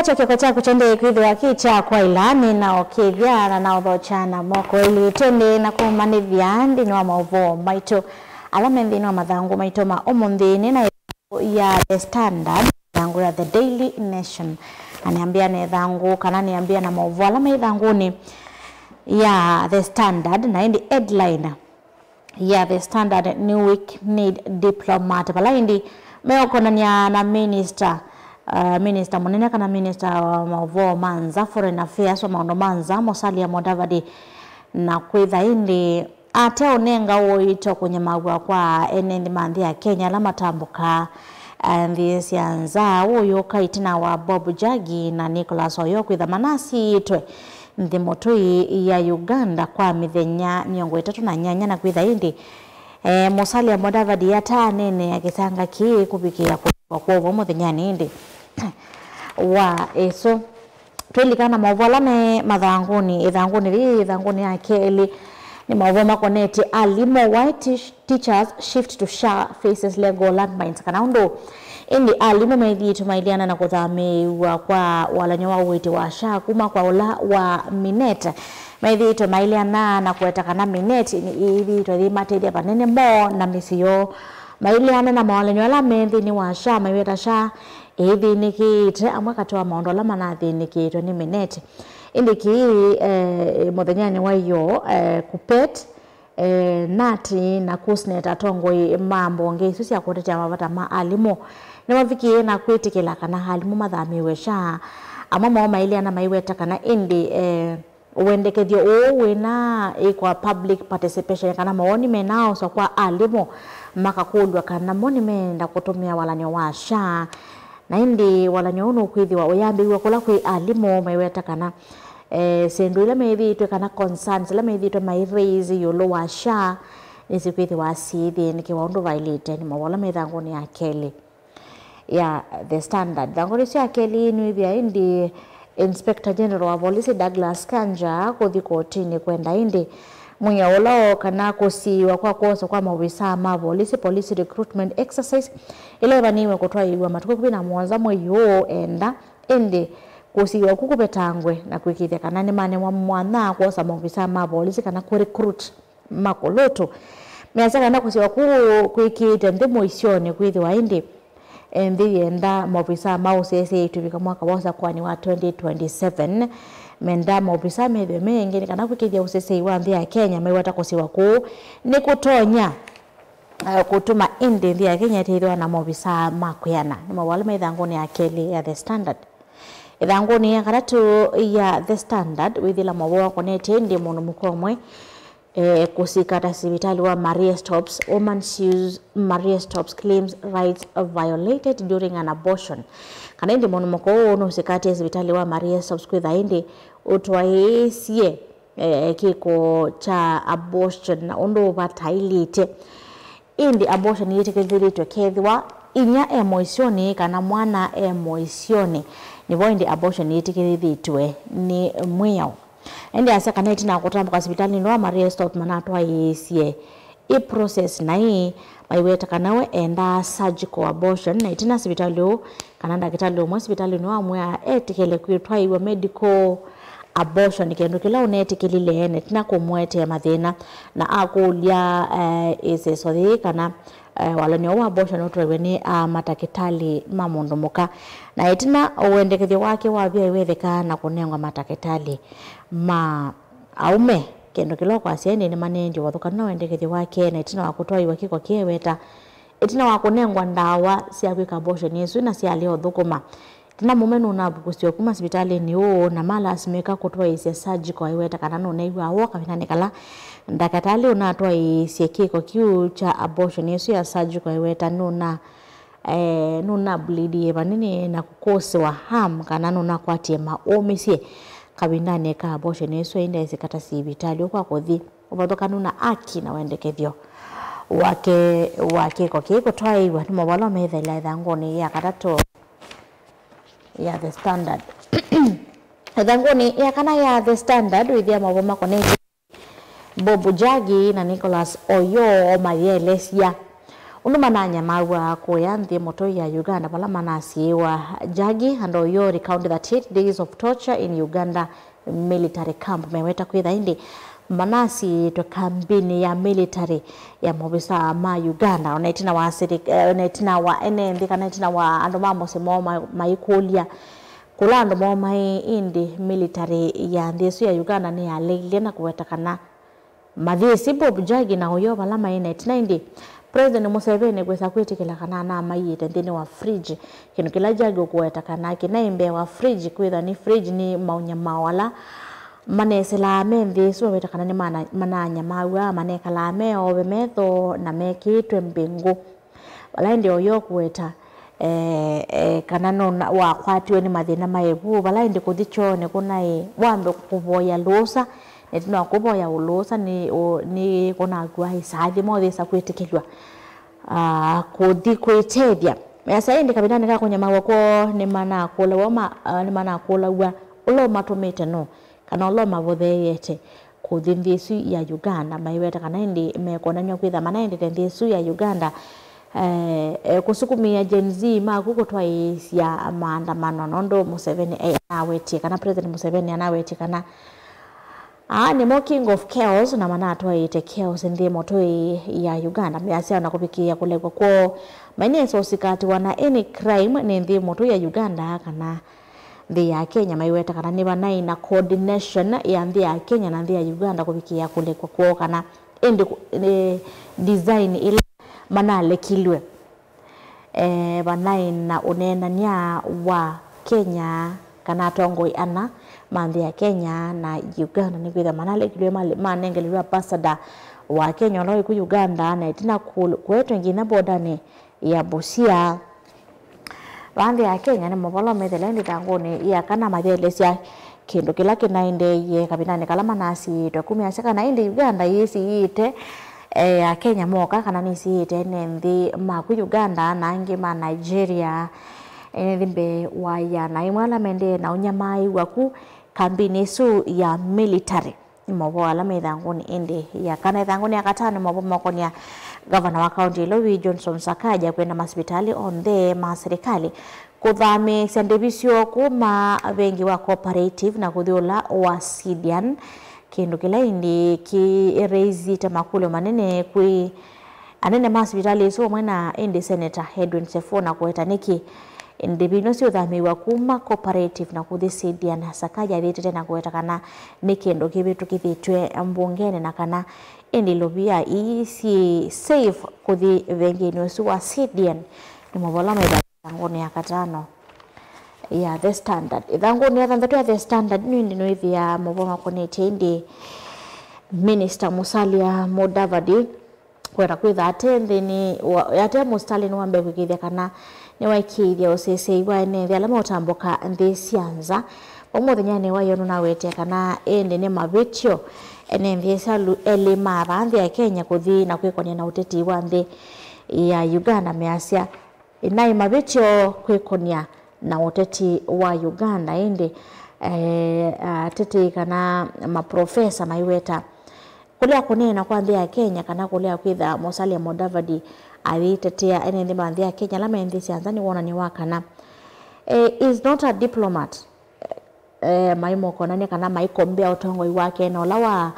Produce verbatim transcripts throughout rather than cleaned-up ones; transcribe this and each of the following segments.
Kyo kĩko kyaku kyaendee kwĩthĩwa kĩ kya kwaĩla, nĩnaũkĩthya na naũthokya na moko elĩ. Tũendee na kũmanĩthya nthĩnĩ wa maũvoo maitũ ala me nthĩnĩ wa mathangũ maitũ ma ũmũnthĩ. Nĩ na ĩthangũ ya The Standard, ĩthangũ ya The Daily Nation. Na nĩambĩa na ĩthangũ, kana nĩambĩa na maũvoo ala me ĩthangũnĩ ya The Standard, na ĩndĩ headline ya The Standard nĩ Weak Kneed Diplomat, vala ĩndĩ meũkonany'a na minister, uh, minister mũnene kana minister wa maũvoo ma nza, foreign affairs, wa maũndũ ma nza, Musalia Mudavadi, na kwĩtha ĩndĩ ateũnenga ũito kũnyamaw'a kwa ene nthĩ ma nthĩ ya Kenya ala matambũkaa, uh, nthĩ sya nza. Ũũ ũyũka ĩtina wa Bob Njagi na Nicholas Oyoo kwĩtha manasiĩtwe nthĩ mũtũi ya Uganda kwa mĩthenya mĩongo ĩtatũ na nyanya, na kwĩtha ĩndĩ, eh, Musalia Mudavadi ataaneenea kĩsanga kĩĩ kũvikĩĩa kũvikwa kwow'o mũthenyanĩ ĩndĩ wa ĩsu. Twĩlikana maũvoo ala me mathangũnĩ, ĩthangũnĩ yĩĩ, ĩthangũnĩ ya kelĩ, nĩ maũvoo makonetye alimũ, why teach- Teachers shift to SHA faces legal landmines, kana ũndũ ĩndĩ alimũ methĩĩtwe maileana na kũthamĩĩw'a kwa walany'o wa ũiiti wa SHA kuma kwa ũla wa Minet. Methĩĩtwe maileana na kũweta kana Minet nĩ ĩthĩĩtwe yĩmatethya vanene moo na mĩsyĩ yoo. Maileana na mawalany'o ala me nthĩnĩ wa SHA, maiweta SHA ĩthĩnĩkĩĩte, amwe katĩ wa maũndũ ala manathĩnĩkĩĩtwe nĩ Minet. Ĩndĩ kĩĩ, eh, mũthenyanĩ wa ĩyoo, eh, KUPPET, eh, KNUT na KUSNET, atongoi ma mbonge isu sya kũtetea mavata ma alimũ, nĩmavikĩie na kwĩtĩkĩla kana alimũ mathamĩĩwe SHA. Amwe moo maileana maiweta kana ĩndĩ, eh, wendekethyo ũũ wĩna ĩkwa public participation, kana mawoni menaaoswa kwa alimũ makakũlw'a kana mo nĩmeenda kũtũmĩa walany'o wa SHA. Na ĩndĩ walany'o ũũ nũkwĩthĩwa ũyambĩĩw'a kũla kwĩ alimũ maiweta kana eh, syĩndũ ila methĩĩtwe kana concerns ila methĩĩtwe mai raise ĩũlũ wa SHA nĩsikwĩthĩwa syĩthĩnĩkĩwa ũndũ vaĩlĩte. Nĩ maũvoo ala me ĩthangũnĩ ya kelĩ ya The Standard. Ĩthangũnĩ ĩsu ya kelĩ nĩwĩthĩa ĩndĩ Inspector General wa Volisi Douglas Kanja kũthi kotinĩ kwenda ĩndĩ mwĩao ũla woo kana kũsiĩĩwa kwa kwoswa kwa maovisaa ma volisi, police recruitment exercise, ĩla ĩvanĩĩwe kũtwaĩĩw'a matukũ ĩkũmi na mũonza mwei ũũ enda ĩndĩ kũsiĩĩwa kũu kũvetangwe na kũĩkĩĩthya kana nĩmanengwa mwanya kwosa maovisaa ma volisi kana kũ recruit makũlũtũ. Measya kana kũsiĩĩwa kũu kwĩkĩĩte nthĩ mũisyonĩ kwĩthĩwa ĩndĩ, eh, nthĩ yenda maovisaa ma ũseseĩ ĩtũvika mwaka wa ũsakũani wa twenty twenty-seven. Menda maovisaa methĩwe me aingĩ nĩ kana kwĩkĩĩthya ũseseĩ wa nthĩ ya Kenya maiweta kũsiĩĩwa kũu nĩkũtonya, eh, kũtuma ĩndĩ nthĩ ya Kenya ĩtethĩwa na maovisaa ma kwĩana. Nĩ maũvoo ala me ĩthangũnĩ ya kelĩ ya The Standard. Ĩthangũnĩ ya katatũ ya The Standard wĩthĩla maũvoo akonetye ĩndĩ mũndũ mũka ũmwe, eh, kũsika ta sivitalĩ wa Marie Stopes, woman sues Marie Stopes, claims rights violated during an abortion. Kana ĩndĩ mũndũ mũka ũũ nũsikatie sivitalĩ wa Marie Stopes kwĩtha ĩndĩ ũtwaĩĩsye, eh, kĩko kya abortion na ũndũ ũvataĩlĩte. Ĩndĩ abortion yĩtĩkĩlĩthĩtw'e kethĩwa inyia e mũisyonĩ kana mwana e mũisyonĩ, nĩvo ĩndĩ abortion yĩtĩkĩlĩthĩtw'e nĩ mwĩao. Ĩndĩ asya kana ĩtina wa kũtambũka sivitalĩnĩ wa Marie Stopes manatwaĩĩsye ĩ process naĩ maiweta kana we endaa surgical abortion, na ĩtina sivitalĩ ũũ kana ndakĩtalĩ ũmwe sivitalĩnĩ wamwĩa etĩkĩle kwĩtwaĩw'a medical abortion, kĩndũ kĩla ũnetĩkĩlile ene ĩtina kũmũetee mathĩna. Na akũlya, eh, ĩseso yĩĩ kana, eh, walany'o ũũ wa abortion ũtwaĩwe nĩ, ah, matakĩtalĩ ma mũndũ mũka. Na ĩtina wendekethyo wake wavya ĩwetheka na kũnengwa matakĩtalĩ ma aũme, kĩndũ kĩla ũkwasya ĩndĩ nĩmaneendie ũvathũkanu na wendekethyo wake, na ĩtina wa kũtwaĩwa kĩko kĩeweta, ĩtina wa kũnengwa ndawa sya kwĩka abortion ĩsu na syalea ũthũkũma, ĩtina mũme nũnavukusya kuma sivitalĩnĩ ũũ na malasimĩka kũtwaĩĩsya surgical aiweta kana nũneew'aa woo kavindanĩ kala ndakĩtalĩ ũnatwaĩĩsye kĩko kĩu kya abortion ĩsu ya surgical aiweta nũna, eh, nũnableedie vanini na kũkũsĩwa harm kana nũnakwatie maũmĩsye kavindanĩ ka abortion ĩsu aindĩ aisĩka ta sivitalĩ ũu kwa kũthi ũvathũkanu na aki na wendekethyo wake wa kĩko kĩĩ kũtwaĩĩw'a nĩ maũvoo ala meĩthaĩla ĩthangũnĩ ya katatũ ya The Standard. Ĩthangũnĩ ya kana ya The Standard wĩthĩa maũvoo makonetye Bob Njagi na Nicholas Oyoo mayĩelesya Ũndũ mananyamaaw'a kũya nthĩ mũtũi ya Uganda vala manasiĩĩwa Jagi and Oyori, county thirty-eight days of torture in Uganda military camp. Meweta kwĩtha ĩndĩ manasiĩĩtwe kambinĩ ya military ya maovisaa ma Uganda, ona ĩtina wa sirika, eh, ona ĩtina wa ene nthĩ kana ĩtina wa andũ ma mũsyĩ moo ma- maikũlya kũla andũ moo maĩ. Ĩndĩ military ya nthĩ ĩsu ya Uganda nĩyaleilye na kũweta kana mathĩsĩ Bob Jagi na Oyori vala maĩ na ĩtina. Ĩndĩ President Museveni kwĩsa kwĩtĩkĩla kana anamaiĩte nthĩnĩ wa fridge, kĩndũ kĩla Jagi ũkũweta kana kĩnaĩ mbee wa fridge, kwĩtha nĩ fridge nĩ maũnyamao ala maneselaa me nthĩ ĩsu, aweta kana nĩ mana- mananyamaaw'a, manekalaa me ove metho na mekĩĩtwe mbĩngũ. Vala ĩndĩ Oyori ũkũweta, eh, eh, kana nũna- wakwatiwe nĩ mathĩna maĩ vu, vala ĩndĩ kũthi kyoonĩ kũnaĩ wambe kũvoya lũũsa, na ĩtina wa kũvoya lũũsa nĩ ũ- nĩ kũnakw'a ĩsaa yĩmwe ũthĩsa kwĩtĩkĩlw'a, ah, kũthi kwĩtethya. Measya ĩndĩ kavindanĩ ka kũnyamaaw'a kwoo nĩmanakũlaw'a ma- ah, nĩmanakũlaw'a ũla ũmatũmĩte nũũ, kana ũla ũmavotheeete kũthi nthĩ ĩsu ya Uganda. Maiweta kana ĩndĩ mekwonany'a kwĩtha manaendete nthĩ ĩsu ya Uganda, eh, eh, kũsukumĩa Gen Z maku kũtwaĩĩsya maandamano, nũndũ Museveni, eh, anawetie kana President Museveni anawetie kana aa nĩmo king of chaos na manatwaĩĩte chaos nthĩ mũtũi ya Uganda. Measya ona kũvikĩĩa kũlekwa kwoo mainesa ũsikatiwa na any crime nĩ nthĩ mũtũi ya Uganda kana nthĩ ya Kenya. Maiweta kana nĩvanaĩ na coordination ya nthĩ ya Kenya na nthĩ ya Uganda kũvikĩĩa kũlekwa kwoo, kana ĩndĩ kũ- eh, design ĩla manalekilw'e. Eh, vanaĩ na ũneenany'a wa Kenya kana atongoi ana ma nthĩ ya Kenya na Uganda nĩkwĩthwa manalekilw'e male- manengelelw'e ambassador wa Kenya ũla wĩ ku Uganda, na ĩtina kũ- kũetwe nginya bodanĩ ya Busia. Vaa nthĩ ya Kenya nĩ maũvoo methĩle ĩndĩ ĩthangũnĩ ya kana mathelesya kĩndũ kĩla kĩnaendeeie kavindanĩ kala manasiĩĩtwe kumya asya kana ĩndĩ Uganda yĩsiĩĩte, eh, Akenya moka kana nĩsiĩĩte ene nthĩ maku Uganda na angĩ ma Nigeria, ene nthĩ mbee wa ĩana ĩmwe ala mendee na ũnyamaaĩwa ku kambinĩ ĩsu ya military. Nĩ maũvoo ala me ĩthangũnĩ ĩndĩ ya kana. Ĩthangũnĩ ya katano, nĩ maũvoo makonia gavana wa kaunti ya Ilovi Johnson Sakaja kwenda masivitalĩ onthe ma serikali kũthamĩĩsya ndĩvi syoo kuma vengi wa Cooperative na kũthi ũla wa Sidian, kĩndũ kĩla ĩndĩ kĩraisĩte makũlyo manene kwĩ anene ma sivitalĩ ĩsu vamwe na ĩndĩ Seneta Edwin Sifuna kũweta nĩkĩ ndĩvi ino siũthamĩĩw'a kuma Cooperative na kũthi Sidian. Sakaja athĩtĩte na kũweta kana nĩ kĩndũ kĩvĩtũkĩthĩtw'e mbungenĩ na kana ĩndĩ ilovia ii syĩ safe kũthi venginĩ ũsu wa Sidian. Nĩ maũvoo ala methĩawa ĩthangũnĩ ya katano ya The Standard. Ĩthangũnĩ ya thanthatũ ya The Standard nĩ ĩndĩ nũĩthĩaa maũvoo makonetye ĩndĩ Minista Musalia Mudavadi kwenda kwĩtha ate nthĩnĩ wa- ate mũsitalĩnĩ wa mbee kwĩkĩĩthya kana nĩwaĩkĩĩthya ũseseĩ wa ene nthĩ ala meũtambũka nthĩ sya nza. Vau mũthenyanĩ wa ĩyo nũnawetee kana ĩndĩ nĩ mavĩtyo ene nthĩ asu elĩ ma vaa nthĩ ya Kenya kũthi na kwĩkonĩa na ũteti wa nthĩ ya Uganda measya, naĩ mavĩtyo kwĩkonĩa na ũteti wa Uganda, ĩndĩ, eh, atetei kana maprofesa maiweta kũlea kũneena kwa nthĩ ya Kenya kana kũlea kwĩtha Musalia Mudavadi ayĩtetea ene nthĩ ma nthĩ ya Kenya ala me nthĩ sya nza nĩ wonany'o wa kana, eh, is not a diplomat. Eh, maimokonany'a kana maikombea ũtongoi wake na ũla wa,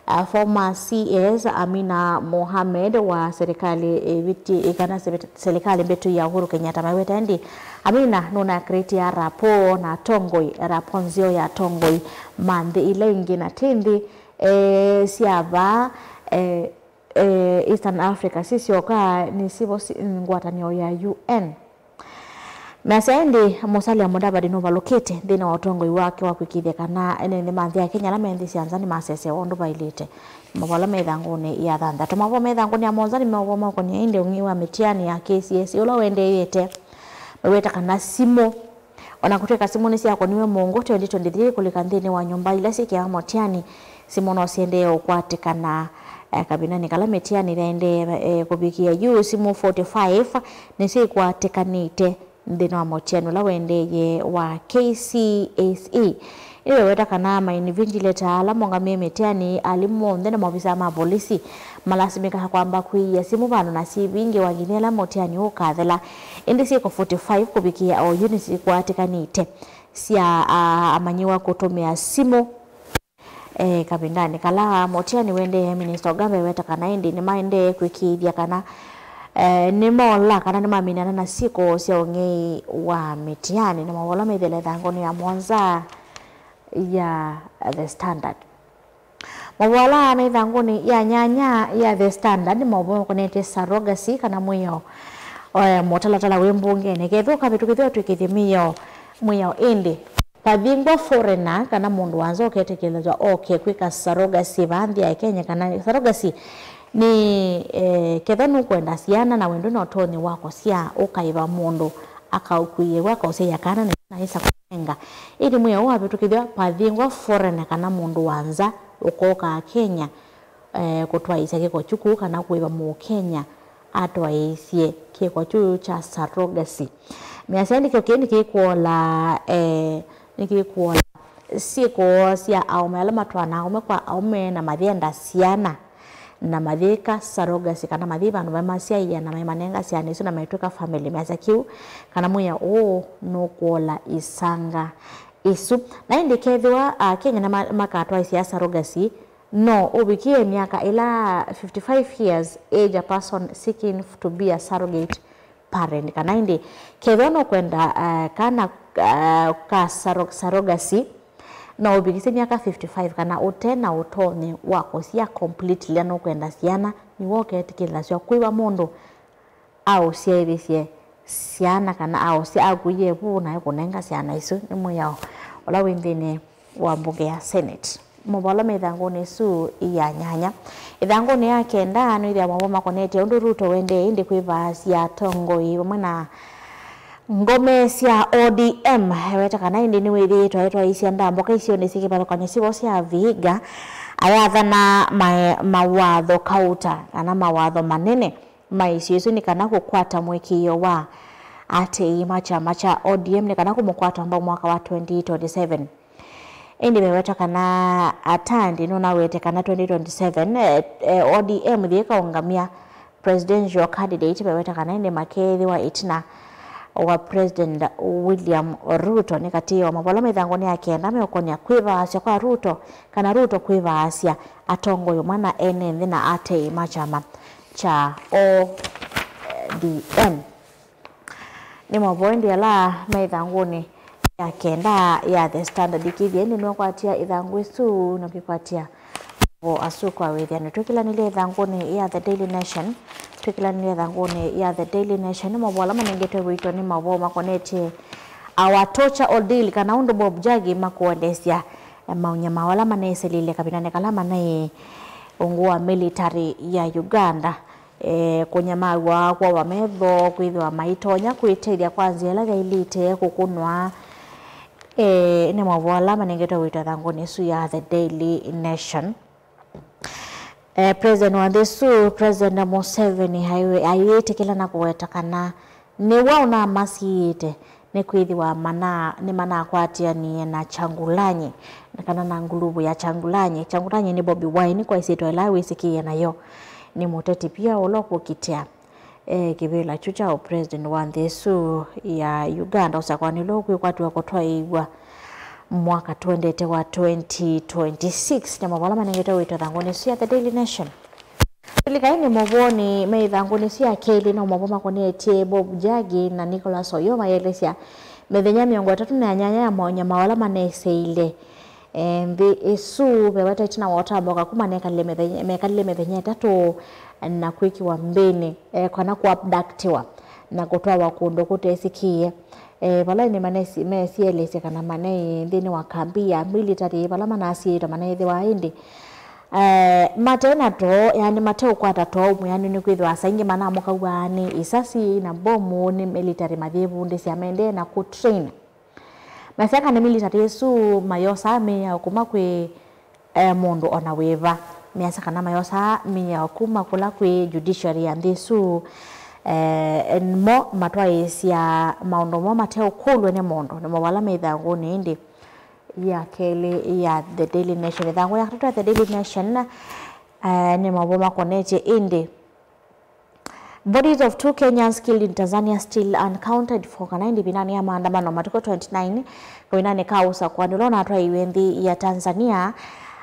ah, former C S Amina Mohamed wa serikali ĩvĩti- kana se- serikali mbĩtu ya Uhuru Kenyatta. Maiweta ĩndĩ Amina nũnakĩrĩtya rapo na atongoi, rapo nzeo ya atongoi ma nthĩ ila ingĩ na ti nthĩ, eh, sya vaa, eh, eh, Eastern Africa sisyoka nĩsivo si- ngwatanĩo ya U N. Measya ĩndĩ Musalia Mudavadi nũvalũkĩte nthĩnĩ wa ũtongoi wake wa kwĩkĩĩthya kana ene nthĩ ma nthĩ ya Kenya ala me nthĩ sya nza nĩmasesewa ũndũ vaĩlĩte. Maũvoo ala me ĩthangũnĩ ya thanthatũ. Maũvoo me ĩthangũnĩ ya mũonza nĩ maũvoo makonĩa ĩndĩ ũng'ei wa mĩtiani ya K C S E ũla ũendeeĩte. Maiweta kana simũ, ona kũtw'ĩka simũ nĩsyakoniwe mũongo twenty twenty-three kũlika nthĩnĩ wa nyũmba ila syĩkĩawa mũtiani, simũ no siendee ũkwatĩkana, eh, kavindanĩ kala mĩtiani yaendee, eh, kũvikĩa yu. Simũ forty-five nĩsyo ikwatĩkanĩte nthĩnĩ wa mũtiani ũla wendeeye wa K C S E. Nĩweweta kana mainvigileta ala mongamĩe mĩtiani, alimũ onthe na maovisaa ma volisi malasimĩkaa kwamba kwĩia simũ vandũ na syĩvingĩwa nginya ĩla mũtiani ũkathela. Ĩndĩ syĩko forty-five kũvikĩa oyu nĩsikwatĩkanĩte sya, a, amanyĩw'a kũtũmĩa simũ. E, kavindanĩ kala mũtiani ũendee, Minista Ogambe eweta kana ĩndĩ nĩmaendee kwĩkĩĩthya kana, e, nĩmola kana nĩmaminana na syĩko sya ũng'ei wa mĩtiani. Na maũvoo ala methĩle ĩthangũnĩ ya mũonza ya The Standard. Maũvoo ala me ĩthangũnĩ ya nyanya ya The Standard nĩ maũvoo makonetye surrogacy kana mwĩao, e, mũtalatala wĩ mbungenĩ. Kethĩwa ũkavĩtũkĩthw'a twĩkĩthye mĩao, mwĩao ĩndĩ, vathingwa foreigner kana mũndũ wa nza ũketĩkĩlĩthw'a oke kwĩka surrogacy vaa nthĩ ya Kenya, kana surrogacy nĩ, e, kethĩwa nũkwenda syana na wendo na ũtonyi wa kũsyaa, ũkaĩva mũndũ akaũkuĩe we akaũsyaĩa kana na nĩsa kũnenga. Ĩndĩ mwĩao ũũ wavĩtũkĩthw'a, vathingwa foreigner kana mũndũ wa nza ũkokaa Kenya, e, kũtwaĩĩsya kĩko kyu kũu kana kũĩva Mũkenya atwaĩĩsye kĩko kyu kya surrogacy. Measya ĩndĩ kĩko kĩĩ nĩkĩkũola, e, nĩkĩkũola syĩko sya aũme ala matwaanaa aũme kwa aũme na mathenda syana, na mayĩka surrogacy, kana mayĩ vandũ mamasyaĩa na mamanenga syana isu na maitw'ĩka family. Measya kĩu kana mwĩao ũũ nũkũola isanga isu. Na ĩndĩ kethĩwa Akenya nĩma-, makatwaĩsya surrogacy, no ũvikĩe myaka ĩla fifty-five years age a person seeking to be a surrogate parent, kana ĩndĩ kethĩwa nũkwenda, eh, kana, eh, ka surro-, surrogacy, no ũvikĩsye myaka fifty-five kana ũte na ũtonyi wa kũsyaa completely, ĩla nũkwenda syana, nĩw'o ũketĩkĩlasya kwĩva mũndũ aũsyaĩthĩsye syana kana aũsya-, akuie vu na ekũnenga syana isu. Nĩ mwĩao ũla wĩ nthĩnĩ wa mbunge ya Senate. Maũvoo ala me ĩthangũnĩ ĩsu ya nyanya. Ĩthangũnĩ ya kenda, nĩwĩthĩa maũvoo makonetye ũndũ Ruto wendee ĩndĩ kwĩvaasya atongoi vamwe na ngome sya O D M. Eweta kana ĩndĩ nĩwĩthĩĩtwe aitwaĩĩsya ndamboka isionĩ syĩ kĩvathũkany'o syĩvo sya Vihiga, ayathana ma-, mawatho kauta kana mawatho manene ma isio isu nĩ kana kũkwata mũĩkĩĩo wa aatĩĩi ma kyama kya O D M nĩ kana kũmũkwata mbau mwaka wa twenty twenty-seven. Ĩndĩ veweta kana Atandi nũnawete kana twenty twenty-seven, eh, eh, O D M yĩkaũngamya presidential candidate, veweta kana ĩndĩ makeethĩwa ĩtina wa President William Ruto. Nĩ katĩ wa maũvoo ala me ĩthangũnĩ ya kenda meũkonya kwĩvaasya kwa Ruto, kana Ruto kwĩvaasya atongoi amwe na ene nthĩ na aatĩĩi ma kyama kya O D M. Nĩ maũvoo ĩndĩ ala me ĩthangũnĩ ya kenda ya The Standard. Ĩkĩthye ĩndĩ nĩwakwatya ĩthangũ ĩsu na ũkĩkwatya maũvoo asu kwa wĩthĩano. Twĩkĩlanĩlye ĩthangũnĩ ya The Daily Nation. Twĩkĩlanĩlye ĩthangũnĩ ya The Daily Nation, nĩ maũvoo ala manengetwe ũito nĩ maũvoo makonetye our torture ordeal, kana ũndũ Bob Njagi makũelesya maũnyamao ala maneesilile kavindanĩ kala manaĩ ungu wa military ya Uganda. E, kũnyamaw'a, kwowa metho, kwĩthĩwa maitonya kwĩtethya kwa nzĩa ĩla yaĩlĩte, kũkũnwa. E, nĩ maũvoo ala manengetwe ũito ĩthangũnĩ ĩsu ya The Daily Nation. E, President wa nthĩ ĩsu, President Museveni, aiwe-, ayĩtĩkĩla na kũweta kana nĩw'a ũnamasiĩĩte nĩkwĩthĩwa mana-, nĩmanakwatĩanie na Kyagulanyi, kana na nguluvu ya Kyagulanyi. Kyagulanyi nĩ Bobi Wine kwa ĩsyĩtwa ĩla wĩsĩkĩĩe nayo. Nĩ mũteti pia ũla ũkũkitĩa, e, kĩvĩla kyu kya ũpresident wa nthĩ ĩsu ya Uganda ũsakũanĩlwe ũkwĩkwatw'a kũtwaĩĩw'a mwaka tũendete wa twenty twenty-six. Nĩ maũvoo ala manengetwe ũito ĩthangũnĩ ĩsu ya The Daily Nation. Tũlika ĩndĩ maũvoonĩ me ĩthangũnĩ ĩsu ya kelĩ, no maũvoo makonetye Bob Njagi na Nicholas Oyoo mayĩelesya mĩthenya mĩongo ĩtatũ na nyanya ya maũnyamao ala maneseile, e, nthĩ ĩsu. Veweta ĩtina wa ũtambũka kuma nekalile mĩthenya, mekalile mĩthenya ĩtatũ na kwĩkĩwa mbĩnĩ, e, kana kũabductiwa na kũtwawa kũndũ kũtesĩkĩĩe. E, vala ĩndĩ manesi-, mesielesya kana manaĩ nthĩnĩ wa kambi ya military vala manasiĩĩtwe, manethĩwa ĩndĩ, e, mate na too, yani mateũkwata too mwĩanu, nĩkwĩthĩwa saa ingĩ manamũkaw'a nĩ isasi na mbomu nĩ military mayĩvundĩsya maendee na kũtrain. Masya kana military ĩsu mayosaa mĩao kuma kwĩ e, mũndũ o na wĩva. Measya kana mayosaa mĩao kuma kũla kwĩ judiciary ya nthĩ ĩsu, e, mo matwaĩĩsya maũndũ mo mateũkũlw'a nĩ mũndũ, nĩmo vala me ĩthangũnĩ ĩndĩ ya kelĩ ya The Daily Nation. Ĩthangũ ya katatũ ya The Daily Nation, eh, nĩ maũvoo makonetye ĩndĩ. Bodies of two Kenyans killed in Tanzania still unaccounted for. Kana ĩndĩ ĩvindanĩ ya maandamano matukũ twenty-nine kavindanĩ ka ũsakũani ũla ũnatwaiwe nthĩ ya Tanzania,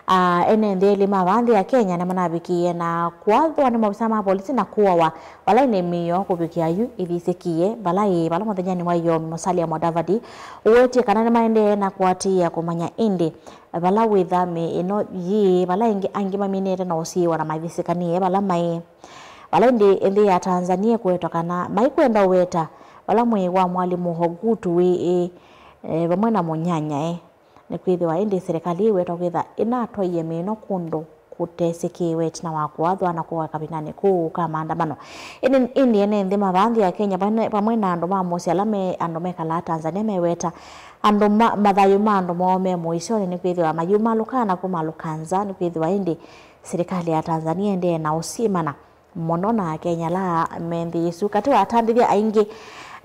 ah, ene nthĩ elĩ ma vaa nthĩ ya Kenya nĩmanavikie na kũathwa nĩ maofisa ma volisi na kũawa vala ĩndĩ mĩio kũvikĩa yu ĩthisĩkie vala ĩĩ, vala mũthenyanĩ wa ĩyoo Musalia Mudavadi ũwetie kana nĩmaendee na kũatĩĩa kũmanya ĩndĩ vala wĩtha mĩĩ ĩno yĩĩ, vala ĩngĩ angĩ maminĩte na ũsiĩwa na mathĩsĩkanĩe vala maĩ. Vala ĩndĩ nthĩ ya Tanzania ĩkũetwa kana maikwenda ũweta vala mwĩĩ wa mwalimũ Ogutu wĩ, ĩ, e, vamwe na mũnyanyae. Nĩkwĩthĩwa ĩndĩ serikali ĩwetwa kwĩtha ĩnatwaie mĩĩ ĩno kũndũ kũtesĩkĩĩwe ĩtina wa kũathwa na kũawa kavindanĩ kũu ka maandamano. Ĩndĩ, ĩndĩ ene nthĩ ma vaa nthĩ ya Kenya vane-, vamwe na andũ ma mũsyĩ ala me andũ mekalaa Tanzania meweta andũ ma, mathayũ ma andũ moo me mũisyonĩ, nĩkwĩthĩwa mayumalũkaa na kũmalũka nza, nĩkwĩthĩwa ĩndĩ serikali ya Tanzania ĩendee na ũsyĩmana mũno na Akenya ala me nthĩ ĩsu. Katĩ wa atandĩthya aingĩ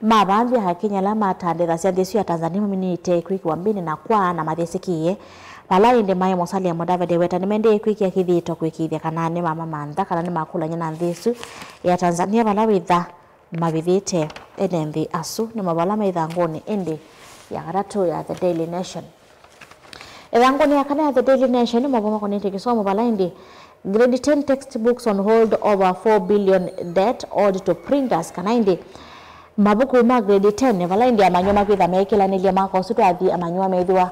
ma vaa nthĩ, Akenya ala matandĩthasya nthĩ ĩsu ya Tanzania maminĩte kwĩkĩwa mbĩnĩ na kwaa na mathĩsĩkĩe vala ĩndĩ maĩ Musalia Mudavadi eweta nĩmaendee kwĩkĩa kĩthito kũĩkĩĩthya kana nĩmamamantha kana nĩmakũlany'a na nthĩ ĩsu ya Tanzania vala wĩtha mavithĩte ene nthĩ asu. Nĩ maũvoo ala me ĩthangũnĩ ĩndĩ ya katatũ ya The Daily Nation. Ĩthangũnĩ ya kana ya The Daily Nation nĩ maũvoo makonetye kĩsomo vala ĩndĩ grade ten textbooks on hold over four billion debt owed to printers, kana ĩndĩ mavuku ma grade ten vala ĩndĩ amanyĩw'a makwĩtha meĩkĩlanĩlya mwaka ũsu twathi amanyĩw'a methĩwa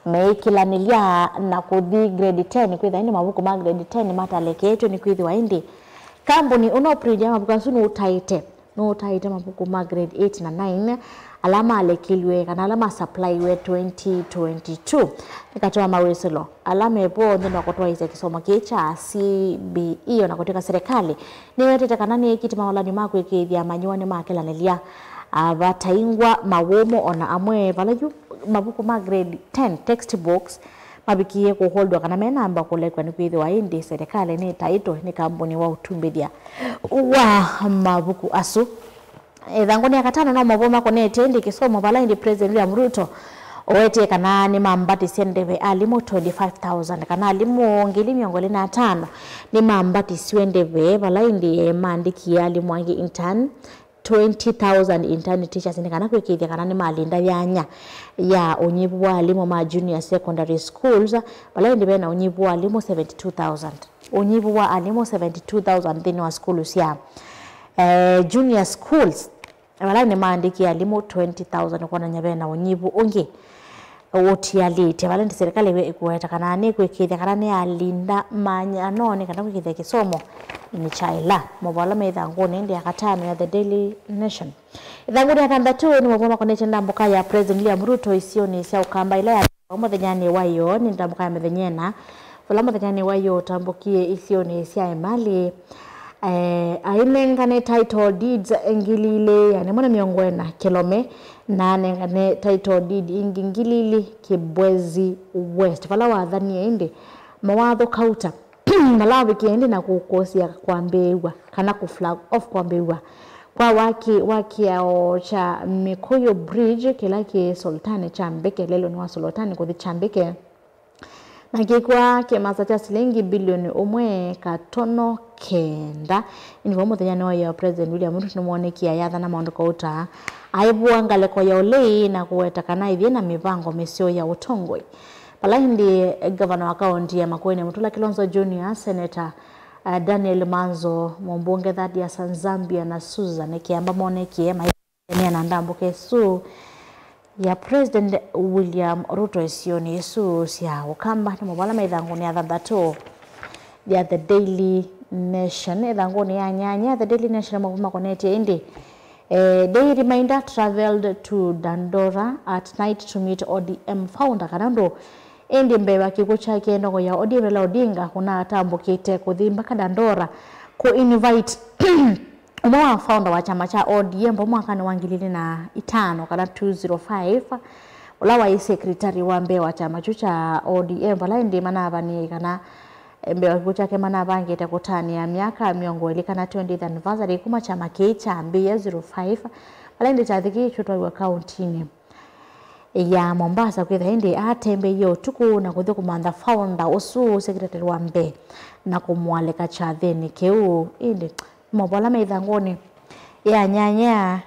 meĩkĩlanĩlya na kũthi grade ten, kwĩtha ĩndĩ mavuku ma grade ten mataleketwe nĩkwĩthĩwa ĩndĩ kambuni ũna ũprintĩa mavuku asu nũtaĩte nũtaĩte mavuku ma grade eight na nine ala malekilw'e kana ala masaplaiwe twenty twenty-two. Nĩ katĩ wa mawĩsĩlo ala me vo nthĩnĩ wa kũtwaĩĩsya kĩsomo kĩĩ kya C B E, o na kũtw'ĩka serikali nĩwetete kana nĩĩkĩte maũlany'o ma kũĩkĩĩthya amanyĩw'a nĩmakĩlanĩlya, ah, vataingwa mawũmũ o na amwe vala yu mavuku ma grade ten textbooks mavikie kũholdwa kana menamba kũlekw'a, nĩkwĩthĩwa ĩndĩ serikali nĩtaĩtwe nĩ kambuni wa ũtumbĩthya wa mavuku asu. Ĩthangũnĩ ya katano no maũvoo makonetye ĩndĩ kĩsomo vala ĩndĩ President William Ruto ũwetie kana nĩmambatisye ndeve alimũ twenty-five thousand, kana alimũ ngili mĩongo ĩlĩ na atano nĩmambatisw'e ndeve vala ĩndĩ maandĩkie alimũ angĩ intern twenty thousand intern teachers nĩ kana kwĩkĩĩthya kana nĩmalinda yanya ya ũnyivu wa alimũ ma junior secondary schools, vala ĩndĩ vena ũnyivu wa alimũ seventy-two thousand, ũnyivu wa alimũ seventy-two thousand nthĩnĩ wa sukulu sya, eh, junior schools, vala nĩmaandĩkie alimũ twenty thousand kwonany'a vena ũnyivu ũngĩ ũtialĩte, vala ĩndĩ serikali ĩkũweta kana nĩkwĩkĩĩthya kana nĩyalinda manyanonĩ kana kwĩkĩĩthya kĩsomo nĩkyaĩla. Maũvoo ala me ĩthangũnĩ ĩndĩ ya katano ya The Daily Nation. Ĩthangũnĩ ya thanthatũ nĩ maũvoo makonetye ndambũka ya President William Ruto isionĩ sya Ũkamba ĩla ya mũthenyanĩ wa ĩyoo nĩ ndambũka ya mĩthenya ĩna, vala mũthenyanĩ wa ĩyoo ũtambũkie isionĩ sya Emali. Eh, ainengane title deeds ngili ilĩ ĩana ĩmwe na mĩongo ĩna Kilome, na anengane title deed ingĩ ngili ilĩ Kibwezi West, vala wathanie ĩndĩ mawatho kauta vala wavikie ĩndĩ na kũkũsĩa kwambĩĩw'a kana kũ flag off kwambĩĩw'a kwa waki wa kĩao kya Mikuyu Bridge kĩla kĩ Sultani Chambeke, lelũnĩ wa Sultani kũthi Chambeke, na kĩkw'a kĩmasa kya silingi bilioni ũmwe katono kenda. Ĩndĩ vau mũthenyanĩ wa ĩyoo President William Ruto nĩmwonekie ayathana maũndũ kauta aivũa ngalĩko ya ũlei na kũweta kana ĩthiĩ na mĩvango mĩseo ya ũtongoi. Vala ĩndĩ ngavana wa kaũnti ya Makueni Mutula Kilonzo Junior, Senator, uh, Daniel Manzo, mũmbunge Thaddeus Nzambia na Susan Kiamba monekie maitania na ndambũka ĩsu ya President William Ruto isionĩ isu sya Ũkamba. Nĩ maũvoo ala me ĩthangũnĩ ya thanthatũ ya The Daily Nation. Ĩthangũnĩ ya nyanya ya The Daily Nation maũvoo makonetye ĩndĩ, eh, Day Reminder travelled to Dandora at night to meet O D M founder, kana ũndũ ĩndĩ mbee wa kĩkw'ũ kyake ndongo ya O D M Raila Odinga kũnatambũkĩte kũthi mpaka Dandora kũ invite ũmwe wa founder wa kyama kya O D M vau mwakanĩ wa ngili ilĩ na itano kana two zero five, ũla waĩ secretary wa mbee wa kyama kyu kya O D M, vala ĩndĩ manavanie kana mbee wa kĩkw'ũ kyake manavangĩte kũtanĩa myaka mĩongo ĩlĩ kana twentieth anniversary kuma kyama kĩĩ kyambĩĩa zero five, vala ĩndĩ kyathĩ kĩĩ kyũtwaiwa kaũntinĩ ya Mombasa, kwĩthĩa ĩndĩ atembeie ũtukũ na kũthi kũmantha founder ũsu, secretary wa mbee, na kũmũalĩka kyathĩnĩ kĩu. Ĩndĩ maũvoo ala me ĩthangũnĩ ya nyanya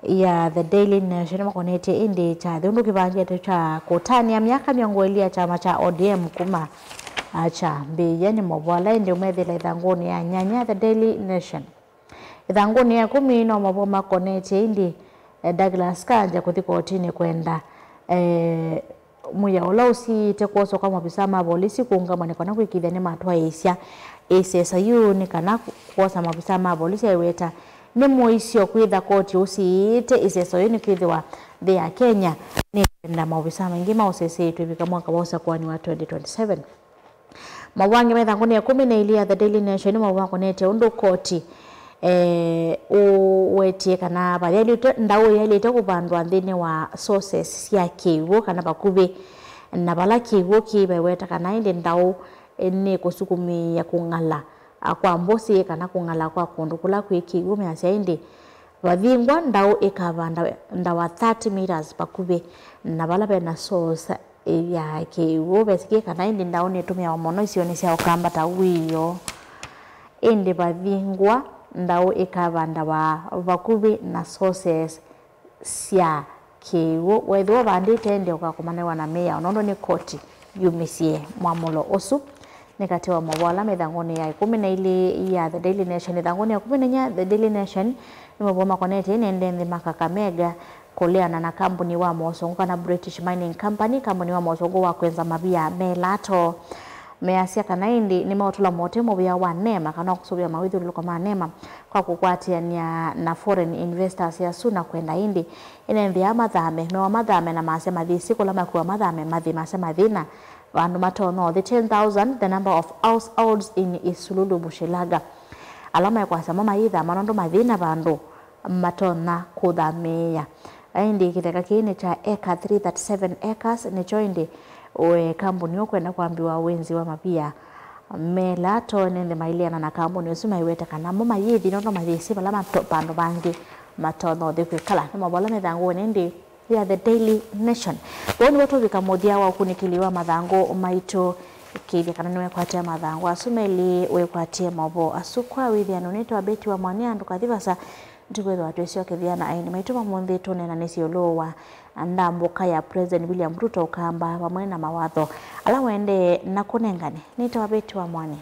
ya The Daily Nation nĩmakonetye ĩndĩ kyathĩ ũndũ kĩvangĩte kya kũtanĩa myaka mĩongo ĩlĩ ya kyama kya O D M kuma, ah, kyambĩĩa. Nĩ maũvoo ala ĩndĩ ũmethĩla ĩthangũnĩ ya nyanya The Daily Nation. Ĩthangũnĩ ya ĩkũmi no maũvoo makonetye ĩndĩ, eh, Douglas Kanja kũthi kotinĩ kwenda, eh, mwĩao ũla ũsiĩĩte kwoswa kwa maovisaa ma volisi kũũngamw'a nĩ kana kwĩkĩĩthya nĩmatwaĩĩsya ĩseso yĩu, nĩ kana kwosa maovisaa ma volisi aiweta nĩ mũisyo kwĩtha koti ũsiĩĩte ĩseso yĩu, nĩkwĩthĩwa nthĩ ya Kenya nĩkwenda maovisaa maingĩ ma ũseseĩ twĩvika mwaka wa ũsakũani wa twenty twenty-seven. Maũvoo angĩ me ĩthangũnĩ ya ĩkũmi na ilĩ ya The Daily Nation nĩ maũvoo makonetye ũndũ koti, eh, ũwetie kana vayaĩlĩte, ndaũ yaĩlĩte kũvandwa nthĩnĩ wa sources sya kĩw'ũ kana vakuvĩ na vala kĩw'ũ kĩ. Vaiweta kana ĩndĩ ndaũ, eh, nĩkũsukumĩĩa kũng'ala, ah, kwa mbũsĩ kana kũng'ala kwa kũndũ kũla kwĩ kĩw'ũ. Measya ĩndĩ vathingwa ndaũ ĩkavanda ndawa thirty meters vakuvĩ na vala vena source ya kĩw'ũ. Vesĩkĩe kana ĩndĩ ndaũ nĩtũmĩawa mũno isionĩ sya Ũkamba ta wĩoo. Ĩndĩ vathingwa ndaũ ĩkavandawa vakuvĩ na sources sya kĩw'ũ. Weethĩwa ũvandĩte ĩndĩ ũkakomanĩwa na mĩao nũndũ nĩ koti yumĩsye mwamũlo ũsu. Nĩ katĩ wa maũvoo ala me ĩthangũnĩ ya ĩkũmi na ilĩ ya The Daily Nation. Ĩthangũnĩ ya ĩkũmi na inya The Daily Nation nĩ maũvoo makonetye ĩnende nthĩ ma Kakamega kũleana na kambuni wa mosũngũ kana British Mining Company, kambuni wa mosũngũ wa kwenza mavia me Lato. Measya kana ĩndĩ nĩmeũtũla mote mũvĩa wa NEMA kana kũsũvĩa mawĩthyũlũlũko ma NEMA kwa kũkwatĩanĩa na foreign investors asu na kwenda ĩndĩ ĩnenthĩa mathame, mewa mathame na masya mathĩsĩ kũla makwĩwa mathame mathĩ masya mathĩna vandũ matonya ũthi. Ten thousand the number of households in Isululu Bushilaga ala mekwasya mo mayĩthama nũndũ mathĩna vandũ matonya kũthamĩĩa. Ĩndĩ kĩtheka kĩĩ nĩ kya eka three thirty-seven acres, nĩkyo ĩndĩ we kambuni ũkwenda kwambĩwa wĩnzi wa mavia me Lato. Nĩnthĩ maileana na kambuni ũsu maiwete kana mo mayĩthi nũndũ mayĩsĩ vala mato-, vandũ vangĩ matonya ũthi kwĩkala. Nĩ maũvoo ala me ĩthangũnĩ ĩndĩ ya The Daily Nation. Vau nĩvo tũvika mũthya wa ũkunĩkĩli wa mathangũ maitũ. Ĩkĩĩthya kana nĩwekwatĩa mathangũ asu melĩ, wĩkwatĩe maũvoo asu kwa wĩthĩano. Nĩtawa Betty wa Mwania, ndũkathi vaasa. Nĩtũkwĩthĩwa twĩsyokethya na aeni maitũ va ũmũnthĩ tũneenanĩsye ĩũlũ wa ndambũka ya President William Ruto Ũkamba vamwe na mawatho ala ũendee na kũnengane. Nĩtawa Betty wa Mwania.